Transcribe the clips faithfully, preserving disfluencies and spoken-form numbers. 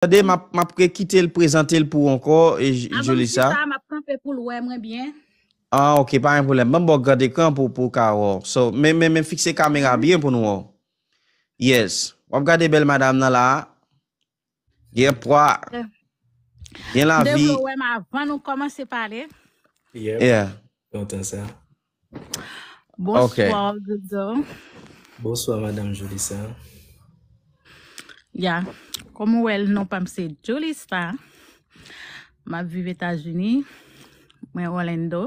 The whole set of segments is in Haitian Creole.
Tande, m ap, m ap kite l prezante l pou ou ankò, e, J-, Avan m Julissa. Chita, m ap kanpe pou l wè mwen byen. Ah, ok, pa gen pwoblèm. Ban m ba w gran ekran pou, pou w ka wè w. So, men, men, men fikse kamera byen pou nou wè w. Yes. W ap gade bèl madanm nan la. Gen pwa. Gen lavi. M te vle w wè m avan nou kòmanse pale. Yep. Yeah. Kontan sa. Bonswa, Grizo. Bonswa, madanm Julissa. Ya, kòm ou wè l, non pa m se Julissa. M ap viv Etazini. Mwen Orlando.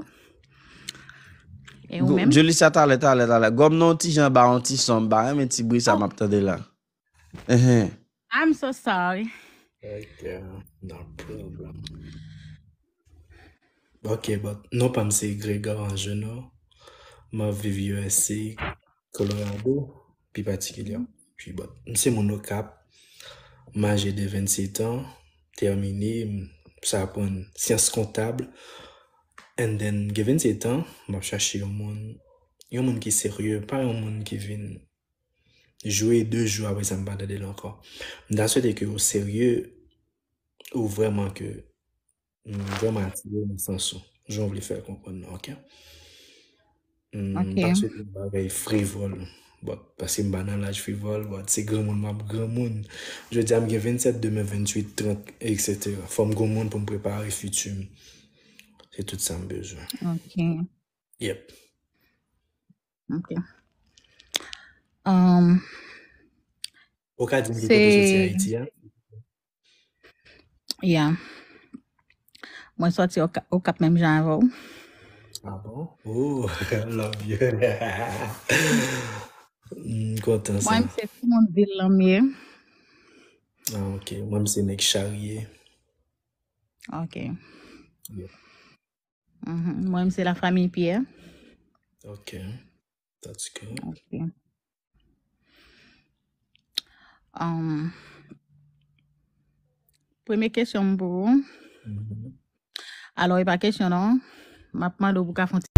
E ou menm? Julissa, talè, talè, talè. Gòm nan yon ti jan ba, yon ti son ba, men ti bri sa m ap tande la. Ehe. I'm so sorry. Ok, no problem. Ok, but non pa m se Gregor Angenor. M ap viv U S A, Colorado, pi patikilyèman. Pi, but, m se moun Okap. M aje de vennsèt an, tèmine, m sa aprann syans kontab. And then, gen vennsèt an, m ap chache yon moun, yon moun ki serye, pa yon moun ki vin jwe de jou apre sa m pa tande l ankò. M ta swete ke ou serye, ou vrèman ke, m vrèman atire nan sans ou. Jan w vle fè l konprann nan, ok? M pa swete bagay frivòl. But, paske m pa nan laj frivòl, but se granmoun m ap granmoun. Jodi a m gen vennsèt, demen vennuit, trant, etsetera. Fò m granmoun pou m prepare fiti m. Se tout sa m bezwen. Ok. Yep. Ok. Um, Ou ka di m ki kote w soti Ayiti a? Yeah. Mwen soti Oka-, Okap menm jan avè w. Ah bon? Oh, love you. M kontan sa. Mwen, m se timoun vil lan m ye. Ah, ok. Mwen, m se nèg Charye. Ok. Yeah. Mhm. Mwen, m se la famille Pierre. Ok. That's good. Ok. Um, premye kesyon m pou ou. Mhm. Alò, e pa kesyon non. M ap mande w pou ka fè yon ti